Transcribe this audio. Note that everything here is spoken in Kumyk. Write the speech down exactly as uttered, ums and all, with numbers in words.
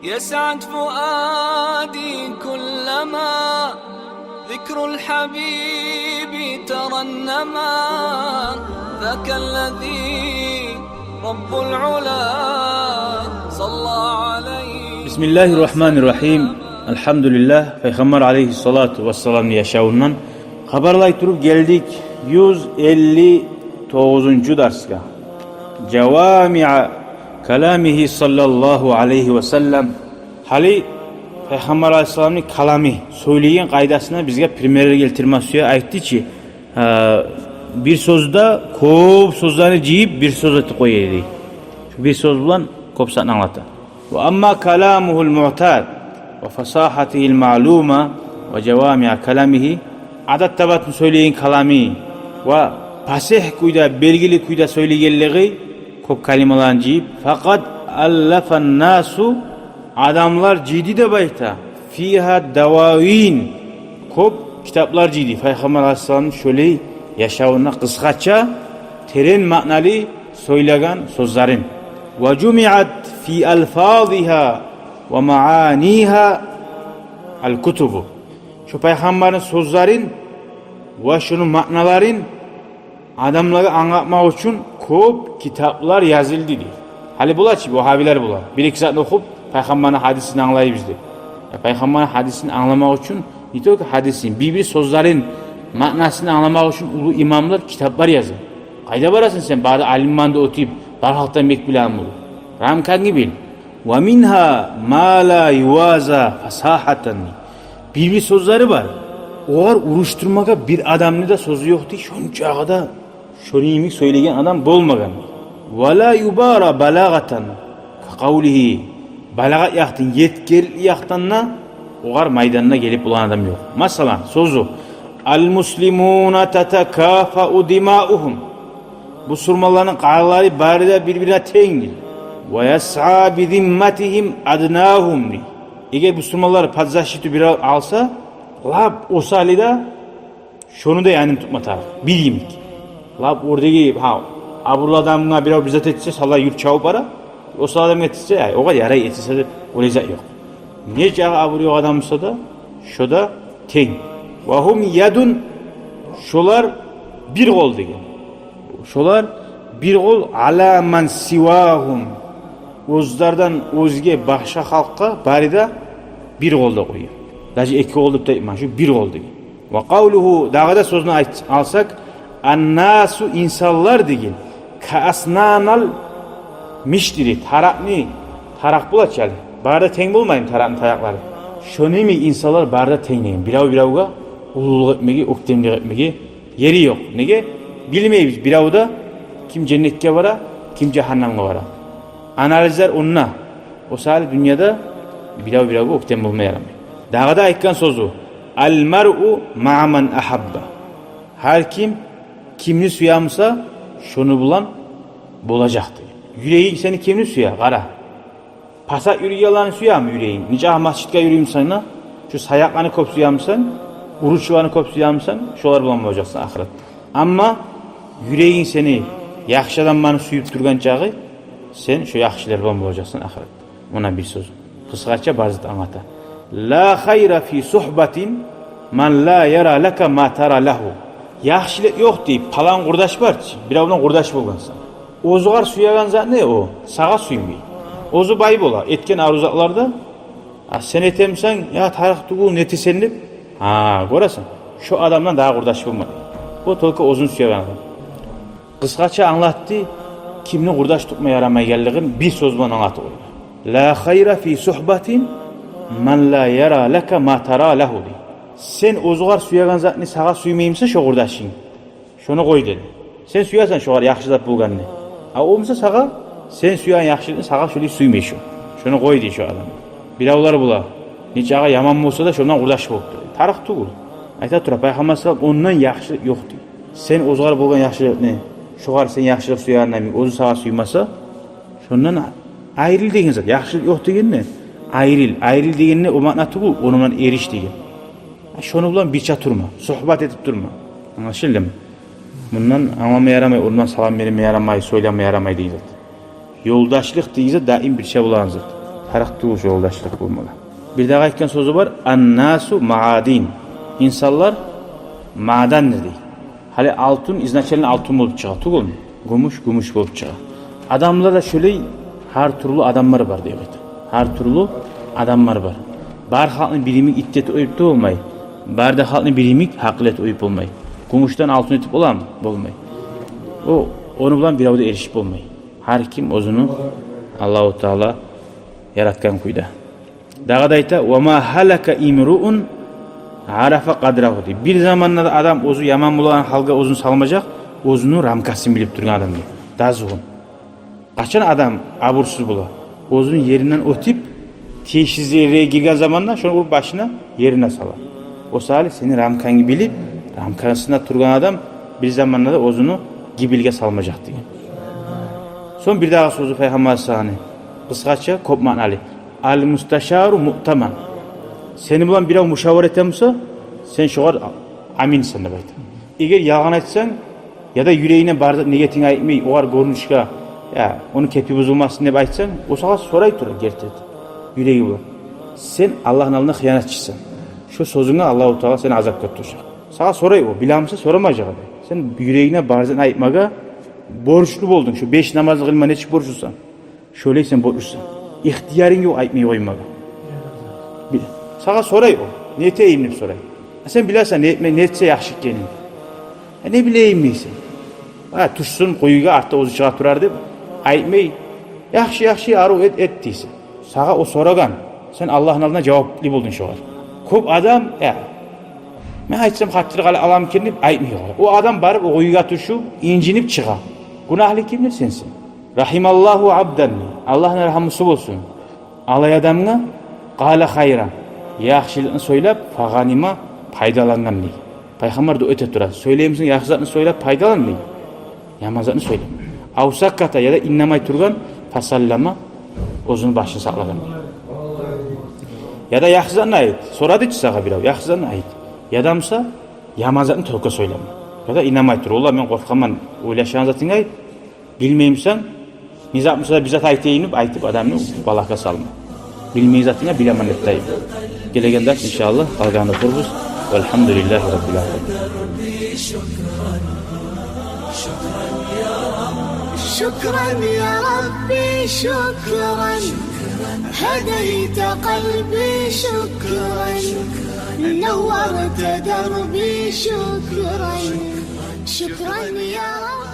يسعد فؤادي كلما ذكر الحبيب ترنما. ذاك الذي رب العلا صلى عليه. Бисмиллагьи ррагьмани ррагьим. Альгьамдулиллагь, Пайхаммар алайгьиссалату вассаламны яшавундан хабарлай туруп гелдик юз элли тогъузунчу дарсгъа. Жавамиъа каламигьи саллаллагьу алайгьи ва саллам. Гьали Пайхаммар алайгьиссаламны калами, сёйлеген къайдасына бизге примерлер гелтирме сюе, айтды чы, э, бир сёзде кёп сёзлени жыйып, бир сёз этип къоя эди. Шу бир сёз булан кёп затны англата. Ва амма каламугьул муътад ва фасагьатугьул маълума ва жавамиъа каламигьи, адат-табиатын сёйлеген калами ва пасигь кюйде, белгили кюйде сёйлегенлиги, кёп калималаны жыйып, факъад аллафан насу, адамлар жыйды деп айта, фигьа дававин, кёп китаплар жыйды Пайхаммар алайгьиссаламны шолай яшавунда къысгъача, терен маъналы сёйлеген сёзлерин. Ва жумиъат фи алфазигьа ва маъанигьа аль-кутубу. Шо Пайхаммарны сёзлерин ва шону маъналарын адамлагъа англатмакъ учун кёп китаплар язылды, дей. Гьали бола чы, вагьабилер бола, бир-эки затны охуп, Пайхаммарны гьадисин англайбыз деп. Я, Пайхаммарны гьадисин англамакъ учун, не только гьадисин, бир-бир сёзлерин, маънасын англамакъ учун уллу имамлар китаплар яза. Къайда барасан сен, бары алимман деп отуруп, бар халкъдан бек билеген болуп? Рамкангны бил. Ва мингьа ма ла юваза фасагьатан. Бир-бир сёзлери бар, огъар урушдурмагъа бир адамны да сёзю ёкъ, дей, шончакъы да шону йимик сёйлеген адам болмагъан. Ва ла юбара балагъатан, ка къавлигьи, балагъат якъдан, етгенлик якъдан да огъар майданда гелип болагъан адам ёкъ. Масала, сёзю: «Аль-муслимуна татакафау димаугьум». Бусурманланы къанлары бары да бир-бирине тенг, дей. «Ва ясъа би зимматигьим аднагьум», дей. Эгер бусурманлар под защиту бирев алса, лап осалы да, шону да янын тутма тарыкъ, бир йимик. Лап оьрдеги, гьа, абурлу адамгъа бирев бир зат этсе, сала юрт чабып бара. Осал адамгъа этсе, ай, огъар ярай этсе деп, олай зат ёкъ. Нечакъы абуру ёкъ адам буса да, шо да тенг. «Ва гьум ядун», шолар бир къол деген. Шолар бир къол, «ала ман сивагьум», оьзлерден оьзге башгъа халкъгъа бары да бир къол да къоя. Даже эки къол деп де айтман, шу бир къол деген. «Ва къавлугьу», дагъы да сёзюн айт-, алсакъ, «ан-насу», инсанлар деген, «ка аснанил мишти», таракъны, таракъ бола чы гьали, бары да тенг болмаймы таракъны таякълары? Шону йимик инсанлар бары да тенг деген. Бирев биревге уллулукъ этмеге, оьктемлик этмеге ери ёкъ. Неге? Билмейбиз бирев де ким женнетге бара, ким жагьаннамгъа бара. Анализлер онда. Осалы дюньяда бирев биревге оьктем болма ярамай. Дагъы да айтгъан сёзю: «Аль-маръу маъа ман агьабба». Гьар ким кимни сюе буса, шону булан болажакъ, деген. Юрегинг сени кимни сюе? Къара. Пасат юрюйгенлени сюеми юрегинг? Нечакъы масжитге юрюй бусанг да, шу саякъланы кёп сюе бусанг, уручуланы кёп сюе бусанг, шолар булан болажакъсан ахыратда. Амма юрегинг сени яхшы адамланы сююп тургъан чакъы, сен шо яхшылар булан болажакъсан ахыратда. Муна бир сёз. Къысгъача бар затны англата. «Ла хайра фи сугьбати ман ла яра лака ма тара лагьу». Яхшылыкъ ёкъ, дей, палан къурдаш бар чы, бирев булан къурдаш болгъансан. Оьзюгер сюеген затны о сагъа сюймей. Оьзю бай бола, этген арив затлар да, а сен этемисен, я, тарыкъ тюгюл, нетесен деп. Гьа, гёресен, шо адамдан дагъы къурдаш болма, дей. О только оьзюн сюеген адам. Къысгъача англатды кимни къурдаш тутма ярамайгъанлыгъын, бир сёз булан англатып къойду. «Ла хайра фи сугьбати ман ла яра лака ма тара лагьу», дей. Сен оьзюгер сюеген затны сагъа сюймей буса шо къурдашынг, шону къой, деди. Сен сюесен шогъар яхшы зат болгъанны. А о буса сагъа, сен сюеген яхшылыкъны сагъа шолай сюймей шо. Шону къой, дей, шо адам. Биревлер бола, нечакъы яман болса да, шондан къурдаш болуп тура. Тарыкъ тюгюл. Айта тура Пайхаммар саллаллагьу алайгьи ва саллам, ондан яхшылыкъ ёкъ, дей. Сен оьзюгер болгъан яхшылыкъны шогъар сен яхшылыкъ сюегенинг йимик оьзю сагъа сюймесе, шондан айрыл деген зат. Яхшылыкъ ёкъ дегенде айрыл. Айрыл дегенде о маъна тюгюл, ону булан эриш деген. А шону булан бирче турма, сугьбат этип турма. Англашылдымы? Мундан англама ярамай, ондан салам берме ярамай, сёйлеме ярамай деген зат. Ёлдашлыкъ деген зат даим бирче болагъан зат. тарыкъ тюгюл ёлдашлыкъ болмагъа. Бирдагъы айтгъан сёзю бар: «Ан-насу маъадин». Инсанлар маъдандыр дей. Гьали алтын изначально алтын болуп чыгъа тюгюлмю? Гюмюш гюмюш болуп чыгъа. Адамлар да шолай, гьар тюрлю адамлар бар деп айта. Гьар тюрлю адамлар бар. Бар халкъны бир йимик итти этип къоюп да болмай. Бар да халкъны бир йимик гьакъыл этип къоюп болмай. Гюмюшден алтын этип боламы? Болмай. О, ону булан бирев де эришип болмай. Гьар ким оьзюню Аллагьу Таала яратгъан кюйде. Дагъы да айта: «Ва ма гьалака имруун арафа къадрагьу», — дей. Бир заманда да адам оьзю яман болагъан гьалгъа оьзюн салмажакъ, оьзюню рамкасын билип тургъан адам дей. Дазугъун. Къачан адам абурсуз бола? Оьзюню еринден оьтюп, тийишсиз ерге гирген заманда шону уруп башына, ерине сала. О саялы сени рамкангны билип, рамкасында тургъан адам бир заманда да оьзюню гибелге салмажакъ деген. Сонг бирдагъы сёзю Пайхаммар саллаллагьу алайгьи ва салламны, къысгъача, кёп маъналы: «Ал-мусташару муътаман». Сени булан бирев мушавара эте буса, сен шогъар аминсен деп айта. Эгер ялгъан айтсанг, яда юрегингде бар зат, ниетинг айтмай, огъар гёрюнюшге, я, ону кепи бузулмасын деп айтсанг, о сагъа сорай тура герти юреги булан. Сен Аллагьны алдында хыянатчысан. Шо сёзюнге Аллагьу Таала сени азапгъа тутажакъ. Сагъа сорай о, билемисен, сорамажакъ эди. Сен юрегингде бар затны айтмагъа борчлу болдунг. Шо беш намазны къылма нечик борчлусан, шолай сен борчлусан. Ихтиярынг ёкъ айтмай къоймагъа. Бил-, сагъа сорай о, не этейим деп сорай. А сен билесен не этме, не этсе яхшы экенин. А не билейим дейсен. А, тюшсюн къуюгъа, артда оьзю чыгъа турар деп айтмай, яхшы, яхшы, арив эт, эт дейсен. Сагъа о сорагъан, сен Аллагьны алдында жаваплы болдунг шогъар. Кёп адам, э, мен айтсам, хатири къала аламы экен деп айтмай къоя. О адам барып о къуюгъа тюшюп, инжинип чыгъа. Гюнагьлы кимдир? Сенсен. Рахималлагьу абдан, Аллагьны рагьмусу болсун, алай адамгъа, къала хайран, яхшылыкъны сёйлеп, фагъанима, пайдалангъан дей. Пайхаммар дуа эте тура: сёйлеймисен яхшы затны сёйлеп, пайдалан дей. Яман затны сёйлеп. Ав сакката, яда иннемей тургъан, фасаллама, оьзюню башын сакълагъан. Яда яхшы затны айт, сорады чы сагъа бирев, яхшы затны айт. Яда буса, яман затны тёлкъе сёйлеме. Яда иннемей тур: «Валлагь, мен къоркъаман, ойлашагъан затынгны айт, билмеймисен, не зат буса да бир зат айтайым», — деп айтып, адамны балагьгъа салма. Билмейген затынга «билемен» деп де айт. Гелеген дарс, иншааллагь, къалгъанын охурбуз. Валгьамдулиллагьи раббил аламин. شكرا يا ربي، شكرا. هديت قلبي، شكرا. نورت دربي، شكرا. شكرا يا رب.